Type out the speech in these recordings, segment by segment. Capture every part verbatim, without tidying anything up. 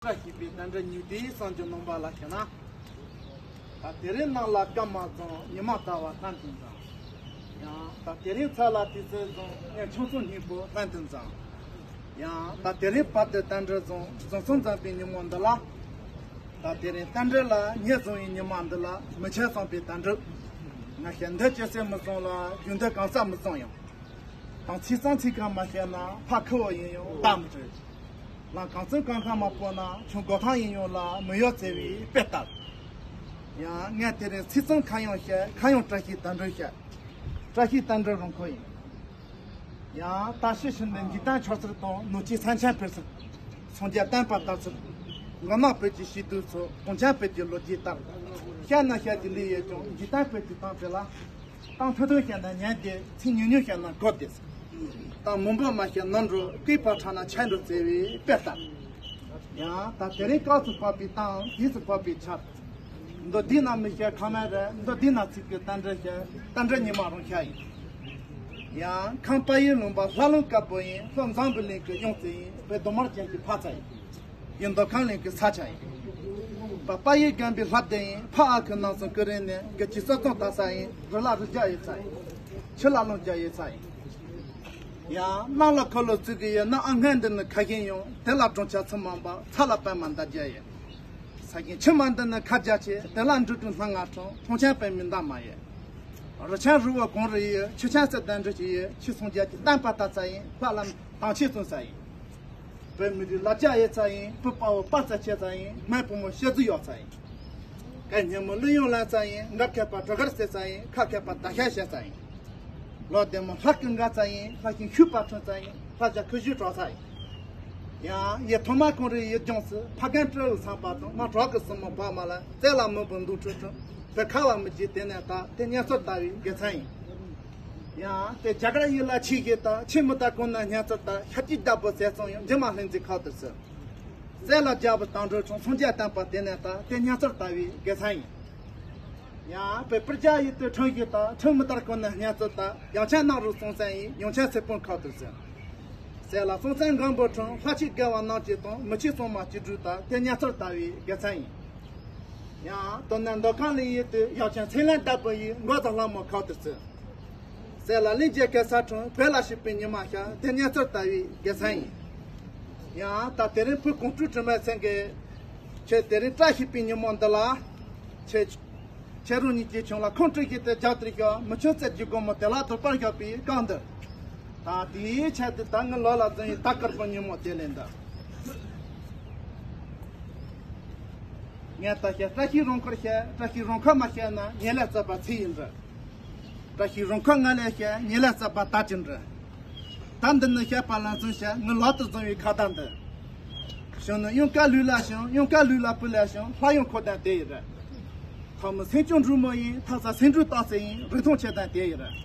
བཀྲ་ཤིས་པའི་རྟེན་འབྲེལ་ཉུག་དེའི་གསུང་རྒྱུ་ནོམ་པ་ལ་བཤད་ན། ད་དེ་རིང་ནངས་ལ་སྐར་མ་བཟང་ཉི་མ་ཟླ་བ་ལྷན་དུ་འཛོམས། ཡང་ད་དེ་རིང་ཚེས་ལ་དུས་ཚོད་བཟང་ངས་ཆུང་ཆུང་སྙིང་པོ་ལྷན་དུ་འཛོམས། ཡང་ད་དེ་རིང་བར་དུ་རྟེན་འབྲེལ་བཟང་བཟང་སོང་འཛོམས་པའི་ཉིན་མོ་འདི་ལ། ད་དེ་རིང་རྟེན་འབྲེལ་ལ་ཉེ་བཟུང་བའི་ཉི་མ་འདི་ལ་མི་ཆད་བསམ་པའི་རྟེན་འབྲེལ། ང་ཞེ་འདོད་ཅི་སེ་མི་བཟང་ལ་རྒྱུ་འདོད་གང་ཟག་མི་བཟང་ཡང་། དང་ཚིག་གཙང་ཚིག་གང་མ་བཤད་ན་ཕ་ཁུ་བོ་ཡིན་ཡང་བདག་མི་གྲོལ། ལང་གང་ཚོད་གང་གང་མ་སྤོ་ན་ཁྱོད་སྒོ་ཐང་ཡིན་ཡོང་ལ་མི་གཡོ་བརྩེ་བའི་དཔེ་ལྟར། ཡང་ངས་དེ་རིང་ཚིག་གཙང་གང་ཡང་བཤད་གང་ཡང་བཀྲ་ཤིས་དར་འགྲོ་བཤད། བཀྲ་ཤིས་དར་འགྲོ་རང་ཁོ་ཡིན། ཡང་ད་ཕྱི་ཕྱིར་ནས་འཇིག་རྟེན་ཆོག་ཚུལ་དང་ནུབ་ཕྱོགས་སེམས་ཅན་ཕེབས་ཚུལ། སངས་རྒྱས་བསྟན་པ་དར་ཚུལ། མགོ་ནག་བོད་ཀྱི་སྐྱིད་སྡུག་ཚོ་གངས་ཅན་བོད་ཀྱི་ལོ་རྒྱུས་ལྟར། བཤད་ན་བཤད་ཀྱི་ལས་ཡོད་ཀྱང་འཇིག་རྟེན་བོད་ཀྱི་སྟངས་དེ་ལ། གཏམ་ཐུང་ཐུང་བཤད་ན་ཉན་བདེ། ཚིག་ཉུང་ཉུང་བཤད་ན་གོ་བདེ། གཏམ་མང་པོ་མ་བཤད་ནོར་འགྲོ། སྐུད་པ་ཕྲ་ན་ཆད་འགྲོ་ཟེར་བའི་དཔེ་ལྟར། ཡང་ད་དེ་རིང་སྐབས་སུ་བབས་པའི་གཏམ་དུས་སུ་བབས་པའི་ཆར། མདོ་འདི་ན་མི་བཤད་ཁ་མེད་རེད། མདོ་འདི་ན་ཚིག་གི་རྟེན་འབྲེལ་བཤད་རྟེན་འབྲེལ་ཉི་མ་རང་བཤད་ཡིན། ཡང་ཁམས་པ་ཡུལ་ལུང་པ་ལྷ་ལུང་དཀར་པོ་ཡིན། ལྷོ་འཛམ་བུ་གླིང་གི་གཡང་རྩེ་ཡིན། བོད་རྡོ་དམར་ཅན་གྱི་ཕ་ཚ་ཡིན། ཡུལ་མདོ་ཁམས་གླིང་གི་ས་ཆ་ཡིན། པ་པ་ཡི་རྒན་པའི་ལྷ་སྡེ་ཡིན། ཕ་ཨ་ཁུ་ནང་སོང་ཀུ་རེ་ནས་དགེ་ཆེ་རྩ་ཚང་ལྟ་ས་ཡིན། རི་ལ་རི་རྒྱ་ཡི་ས་ཡིན། ཆུ་ལ་ལུང་རྒྱ་ཡི་ས་ཡིན། ཡང་གནམ་ལ་འཁོར་ལོ་བཙུགས་གི་ཡོད་ན་ཨ་སྔན་འདི་ནི་ཁ་ཞེང་ཡོང་། དེ་ལ་གྲོང་ཁྱེར་ཚུར་མ་འབབ་ཚ་ལ་པད་མ་འདབ་བརྒྱ་ཡོད། ས་ཞིང་ཆུ་མ་འདི་ནི་ཁ་རྒྱ་ཆེ། དེ་ལ་འབྲུ་དྲུག་སྣ་ལྔ་འཁྲུངས། ཐང་ཆེན་པད་མའི་འདབ་མ་ཡོད། རི་ཆེན་རི་བོ་གངས་རི་ཡོད། ཆུ་ཆེན་གསེར་ལྡན་འབྲི་ཆུ་ཡོད། ཆོས་སངས་རྒྱས་ཀྱི་བསྟན་པ་དར་ས་ཡིན། ལྷ་ལམ་དང་ཆོས་སྲུང་ས་ཡིན། བོད་མི་རིགས་ལ་རྒྱ་ཡོད་ས་ཡིན། བུ་དཔའ་བོ་དཔའ་རྩལ་ཆེ་ས་ཡིན། སྨན་བུ་མོ་ཤེས་རྫུ་ཡོད་ས་ཡིན། སྐད་སྙན་མོ་གླུ་དབྱངས་ལེན་ས་ཡིན། འགབ་མཁས་པ་བྲག་དཀར་གསོད་ས་ཡིན། ཁ་མཁས་པ་ད་ཤ་བཤད་ས་ཡིན། ལོ་བདེ་མོ་ལྷ་སྐུ་འགའ་ས་ཡིན། ལྷ་ཤིང་ཤུག་པ་ཁྲོན་ས་ཡིན། ལྷ་བྱ་ཁུ་བྱུག་གྲོགས་ས་ཡིན། ཡང་ཡེ་ཐོག་མ་གངས་རི་ཡུལ་ལྗོངས་སུ་ཕ་རྒན་སྤྲེའུ་ཚངས་པ་དང་མ་གྲོག་གི་སྲིང་མོ་བག་མ་ལ་རྩེ་ལ་མི་བུ་འདུག་ཁྲུ་ཁྲུ་བོད་ཁ་བ་མི་བརྗེད་དེ་ནས་ད་དེ་སྙན་སོར་ལྟ་བུའི་དགེ་མཚན་ཡིན། ཡང་དེ་རྒྱ་གར་ཡུལ་ལ་ཆིག་ཞིག་ད་ཆིག་མི་ད་གོང་ན་སྙན་སོར་ད་ཤ་གཅིག་རྒྱལ་པོ་ཟས་གཙང་ཡང་འཇིགས་མ་ལྷུང་འཛིན་ཁ་དུ་སི། རྩེ་ལ་རྒྱལ་པོ་དང་འགྲོ་ཆུང་སངས་རྒྱས་བསྟན་པ་དེ་ནས་ད་དེ་སྙན་སོར་ལྟ་བུའི་དགེ་མཚན་ཡིན། ཡང་བོད་པུར་རྒྱ་ཡུལ་དུ་ཁྲིམས་ཞུགས་དང་ཁྲིམས་མི་ལྟར་གོ་ནས་སྙན་སོར་དང་ཡང་ཆེན་ནང་རུ་སོང་སེམས་ཡིན། ཡང་ཆེན་སེར་པོ་ཁ་ཐུར་ཟེར། སེ་ལ་སོང་སེམས་འགམ་པོ་ཁྲིམས་ལྷ་ཆོས་དགེ་བ་རྣམས་ཀྱི་དང་མི་ཆོས་སྲུང་མ་སྐྱིད་སྡུག་དང་དེ་སྙན་སོར་ལྟ་བུའི་དགེ་མཚན་ཡིན། ཡང་དོ་ནས་མདོ་ཁམས་ལ་ཡུལ་དུ་ཡང་ཆེན་ཚེ་ལན་བདག་པོ་ཡིན། མགོ་དང་ལྷ་མོ་ཁ་ཐུར་ཟེར། སེ་ལ་གླིང་རྗེ་གེ་སར་ཁྲིམས་བོད་ལ་ཞུགས་པའི་ཉི་མ་ཤར་དེ་སྙན་སོར་ལྟ་བུའི་དགེ་མཚན་ཡིན། ཡང་ད་དེ་རིང་བུ་གོང་སྤྲུལ་དྲི་མེད་སེང་གེ། ཁྱེད་དེ་རིང་བཀྲ་ཤིས་པའི་ཉིན་མོ་འདི་ལ། ཁྱེད། ཁྱེད་རང་གཉིས་ཀྱིས་ཁྱོད་ལ་ཁོང་སྤྲུལ་ཞིག་དེ་རྒྱག་དུར་ཞོག་མི་ཆུང་བཙན་གྱི་སྒོ་མོ་དེ་ལ་དུར་པར་བཞག་པའི་སྐབས་འདིར། ད་དེའི་ཆེད་དུ་ད་ངའི་ལོ་ལ་འཛིན་ཡི་ད་དཀར་པོ་ཉིན་མོ་དེ་ལས་འདི། ངས་ད་བཤད་བཀྲ་ཤིས་རང་འཁོར་བཤད། བཀྲ་ཤིས་རང་འཁོར་མ་བཤད་ན་ཉེ་ལས་རྩོད་པ་ཚིག་ཡིན་འདྲ། བཀྲ་ཤིས་རང་འཁོར་ང་ལས་བཤད། ཉེ་ལས་རྩོད་པ་ད་ཅི་འདྲ། ད་འདི་ནི་བཤད་པ་ལ་འཛིན་བཤད་ངའི་ལག་ཏུ་བཟུང་བའི་ཁ་བརྡ་འདི། གཞུང་ནི་གཡང་དཀར་ལུས་ལ་ཞོན། གཡང་དཀར་ལུས་ལ་བུ་ལ་ཞོན། ལྷ་གཡང་འཁོར་དང་དེ་ཡི་རེད། ཐོག་མི་སེང་ལྕམ་འབྲུག་མོ་ཡིན། ཐག་ས་སེང་འབྲུག་སྟག་རྩེ་ཡིན། རི་ཐང་ཆེ་དང་དེ་ཡི་རེད།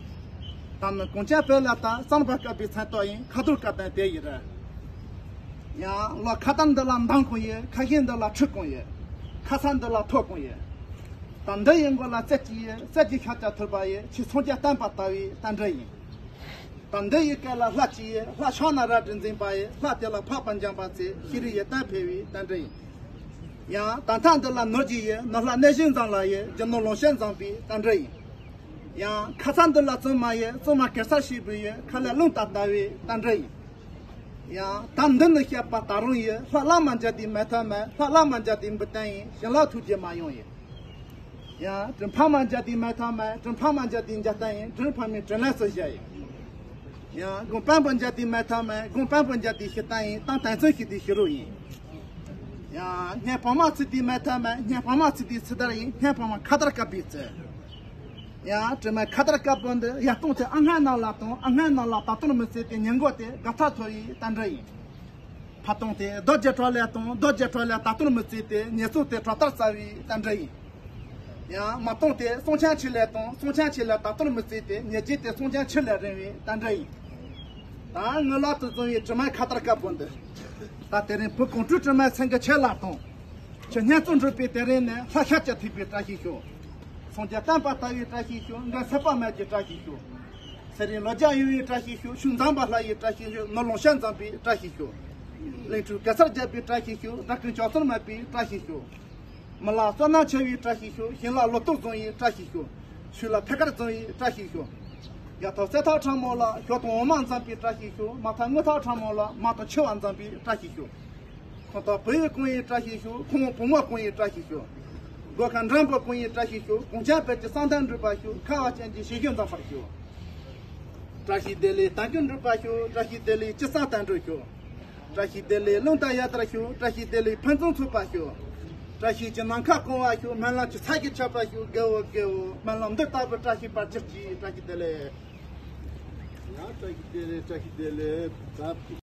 ད་ནི་གངས་ཅན་བོད་ལ་ད་གཙང་པ་བཀབ་པའི་མཚན་ཐོག་ཡིན། ཁ་ཐུར་བཀབ་དང་དེ་ཡི་རེད། ཡང་ལོ་ཁ་བརྡ་འདི་ལ་འདང་གང་ཡོད། ཁ་ཞེང་འདི་ལ་ཁྲི་གང་ཡོད། ཁ་ས་འདི་ལ་ཐོ་གང་ཡོད། ད་འདི་ཡི་མགོ་ལ་རྩེ་གཅིག་ཡོད། རྩེ་གཅིག་ཤ་ལྕགས་ཐུར་པ་ཡོད། ཆོས་སངས་རྒྱས་བསྟན་པ་ལྟ་བུའི་རྟེན་འབྲེལ་ཡིན། ད་འདི་ཡི་སྐེ་ལ་ལྷ་གཅིག་ཡོད། ལྷ་ཕྱག་ན་རལ་གྲི་འཛིན་པ་ཡོད། ལྷ་དེ་ལ་འཕགས་པ་འཇམ་དཔལ་རྩལ། ཤེས་རིག་ཡོན་ཏན་འཕེལ་བའི་རྟེན་འབྲེལ་ཡིན། ཡང་ད་ཐག་འདི་ལ་ནོར་གཅིག་ཡོད། ནོར་ལྷ་གནས་གཞི་འཛོམས་ལ་ཡོད། རྒྱུ་ནོར་ལོངས་སྤྱོད་འཛོམས་པའི་རྟེན་འབྲེལ་ཡིན། ཡང་ཁ་ཚ་འདི་ལ་བཙུན་མ་ཡོད། བཙུན་མ་གེ་སར་ཞེས་པའི་ཡོད། ཁ་ལས་རླུང་རྟ་ལྟ་བུའི་རྟེན་འབྲེལ་ཡིན། ཡང་ད་འདི་ནི་བཤད་པ་ད་རུང་ཡོད། ལྷ་བླ་མ་མཇལ་དུས་མེད་ཐབས་མེད། ལྷ་བླ་མ་མཇལ་དུས་འབུལ་རྟེན་ཡིན། ཞིང་ལ་ཐུགས་རྗེ་མ་ཡོང་ཡོད། ཡང་དྲིན་ཕ་མ་མཇལ་དུས་མེད་ཐབས་མེད། དྲིན་ཕ་མ་མཇལ་དུས་མཇལ་རྟེན་ཡིན། དྲིན་ཕ་མའི་དྲིན་ལན་སུ་བཞག་ཡིན། ཡང་དགོན་དཔོན་པོ་མཇལ་དུས་མེད་ཐབས་མེད། དགོན་དཔོན་པོ་མཇལ་དུས་ཞུ་རྟེན་ཡིན། ཏང་དན་ཚོན་ཞུ་དུས་ཞུ་རོགས་ཡིན། ཡང་སྙན་པོ་མ་ཚིག་དུས་མེད་ཐབས་མེད། སྙན་པོ་མ་ཚིག་དུས་ཚིག་དར་ཡིན། སྙན་པོ་མ་ཁ་དར་བཀབ་པའི་རྩེ། ཡང་དྲི་མེད་ཁ་དར་བཀབ་པོ་འདི་ཡར་གཏོང་དེ་ཨ་སྔན་ནང་ལ་གཏོང་། ཨ་སྔན་ནང་ལ་ད་དུང་མི་ཚེ་དེ་ཉེན་འགོག་དེ་དགའ་ཐག་ཐོ་ཡི་རྟེན་འབྲེལ་ཡིན། ཕ་གཏོང་དེ་རྡོ་རྗེ་གྲོ་ལས་གཏོང་། རྡོ་རྗེ་གྲོ་ལས་ད་དུང་མི་ཚེ་དེ་ཉེས་ཚོགས་དེ་གྲོ་ལྟར་རྩ་བའི་རྟེན་འབྲེལ་ཡིན། ཡང་མ་གཏོང་དེ་སྲོང་ཆང་ཆུ་ལས་གཏོང་། སྲོང་ཆང་ཆུ་ལས་ད་དུང་མི་ཚེ་དེ་ཉེས་བྱས་དེ་སྲོང་ཆང་ཆུ་ལས་རིང་བའི་རྟེན་འབྲེལ་ཡིན། ད་ངའི་ལག་ཏུ་བཟུང་བའི་དྲི་མ་ཁ་དར་དཀར་པོ་འདི། ད་དེ་རིང་བུ་གོང་སྤྲུལ་དྲི་མ་སེང་གེ་ཁྱེད་ལ་གཏོང་། ཁྱེད་སྙན་བརྩེ་འགྲུབ་པའི་དེ་རིང་ནས། ལྷ་ཤཱཀྱ་ཐུབ་པའི་བཀྲ་ཤིས་ཤོག་སངས་རྒྱས་བསྟན་པ་དར་བའི་བཀྲ་ཤིས་ཤོག་འགན་ཟད་པ་མེད་ཀྱི་བཀྲ་ཤིས་ཤོག་ཚེ་རིང་ལོ་བརྒྱ་ཡོང་བའི་བཀྲ་ཤིས་ཤོག་ཆོས་འཛོམས་པ་ལྷ་ཡི་བཀྲ་ཤིས་ཤོག་ནོར་ལོངས་སྤྱོད་འཛོམས་པའི་བཀྲ་ཤིས་ཤོག་གླིང་ཕྲུག་གེ་སར་རྒྱལ་པོའི་བཀྲ་ཤིས་ཤོག་སྒྲ་སྐུལ་ཅོག་ཙེར་མ་པའི་བཀྲ་ཤིས་ཤོག་མི་ལ་བསོད་ནམས་ཆེ་བའི་བཀྲ་ཤིས་ཤོག་ཞིང་ལ་ལོ་ཏོག་བཟང་བའི་བཀྲ་ཤིས་ཤོག་ཆོས་ལ་ཐད་ཀར་བཟང་བའི་བཀྲ་ཤིས་ཤོག་ཡ་ཐོག་གསེར་ཐག་ཕྲ་མོ་ལ་ཞོ་དང་འོ་མ་འཛོམས་པའི་བཀྲ་ཤིས་ཤོག་མ་ཐག་དངུལ་ཐག་ཕྲ་མོ་ལ་མ་དང་ཆུ་བ་འཛོམས་པའི་བཀྲ་ཤིས་ཤོག་ཁོང་དང་བུ་ཡུག་གང་ཡིན་བཀྲ་ཤིས་ཤོག་ཁོང་བུ་མོ་གང་ཡིན་བཀྲ་ཤིས་ཤོག་སྒོ་ཁ་འགྲམ་པ་གང་ཡིན་བཀྲ་ཤིས་ཤོག་གོང་ཆེན་བོད་ཀྱི་བསམ་དོན་འགྲུབ་པར་ཤོག་ཁ་བ་ཅན་གྱི་ཞིང་གཤོག་འཛོམས་པར་ཤོག་བཀྲ་ཤིས་བདེ་ལེགས་དོན་འགྲུབ་པར་ཤོག་བཀྲ་ཤིས་བདེ་ལེགས་ཅི་བསམ་དོན་འགྲུབ་ཤོག་བཀྲ་ཤིས་བདེ་ལེགས་རླུང་རྟ་ཡར་དར་ཤོག་བཀྲ་ཤིས་བདེ་ལེགས་ཕུན་སུམ་ཚོགས་པར་ཤོག་བཀྲ་ཤིས་ཀྱི་ནམ་མཁའ་སྐོང་བར་ཤོག་སྨོན་ལམ་གྱི་ཚལ་གྱིས་ཁྱབ་པར་ཤོག་དགེ་བོ་དགེ་བོ་སྨོན་ལམ་འདི་ལྟ་བུ་བཀྲ་ཤིས་པར་གྱུར་ཅིག་བཀྲ་ཤིས་བདེ་ལེགས། ཡང་བཀྲ་ཤིས་བདེ་ལེགས། བཀྲ་ཤིས་བདེ་ལེགས།